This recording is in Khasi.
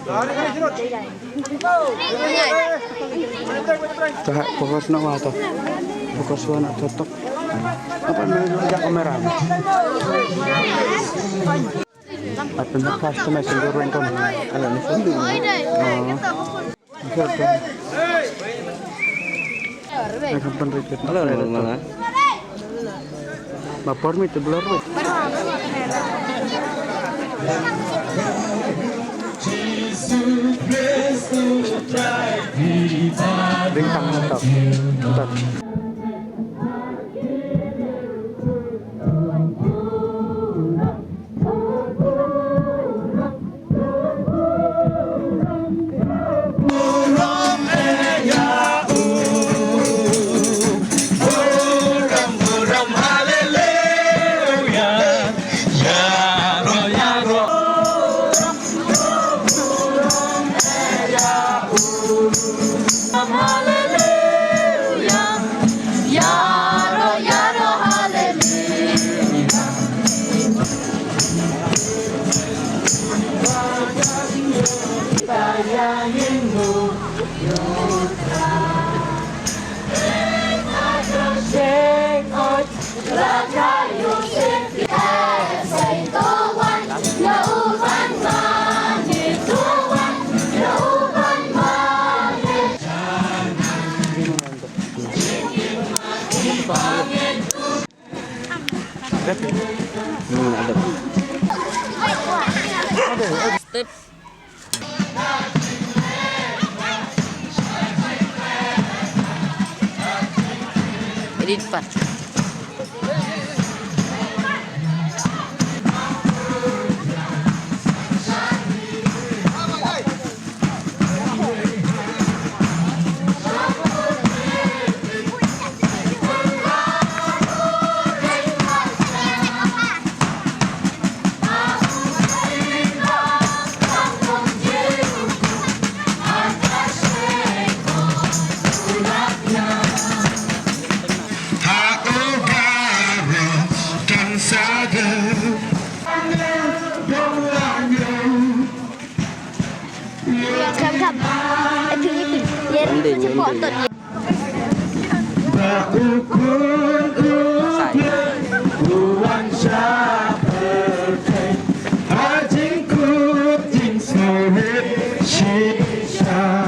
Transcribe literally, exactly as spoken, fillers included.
Taha focus na wa to. Focus wa na to tok. Apa ni ja kamera? Apa ni flash tu masih goreng kan? Ala ni sendiri. Hello, Nirmala. Ba por mi te blur, wait. Bintang mantap. Mantap. Step. Edit pa. Kham kham. Ai phi ai phi. Ande nyo ande. Ba u khun u khun u wan sha pyrthei ha jingkut jingsngewrit shisha.